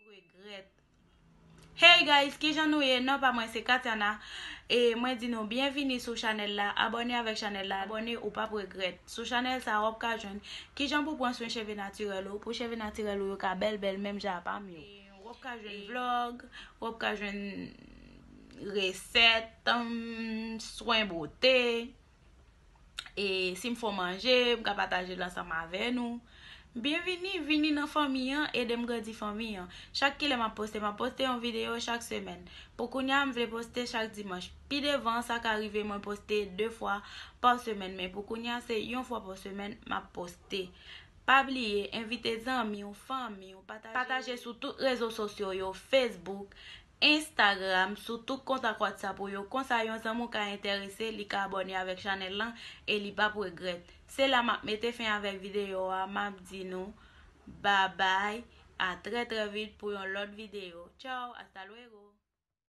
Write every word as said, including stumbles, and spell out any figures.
Regrèt. Hey guys, kijan nou ye? Non pa mwen se Katiana. E mwen di nou byenvini sou chanèl la. Abòne avèk chanèl la. Abòne ou p ap regrèt. Sou chanèl sa w ap ka jwenn kijan pou pran swen cheve natirèl ou, pou cheve natirèl ou yo ka bèl bèl menm jan a pa m yo. E w ap ka jwenn vlog, w ap ka jwenn resèt, um, swen bote. E si m fè w manje, m ka pataje l ansanm avè nou. Byenvini, vini nan fanmi an, ede m grandi fanmi an. Chak kilè m ap poste, m ap poste yon videyo chak semèn. Pou kounye a, m vle poste chak dimanch. Pi devan, sa ka rive mwen poste de fwa pa semèn, men pou kounye a, se yon fwa pa semèn m ap poste. Pa bliye, envite zanmi w, fanmi w, pataje, pataje sou tout rezo sosyo yo, Facebook, Instagram, sou tout kontak WhatsApp ou yo. Konsa, yon zanmi w ka enterese, li ka abòne avèk chanèl lan e li p ap regrèt. Se la m ap mete fen avèk videyo a. M ap di nou babay, a trè trè vit pou yon lòt videyo. Tchaw, hasta luego.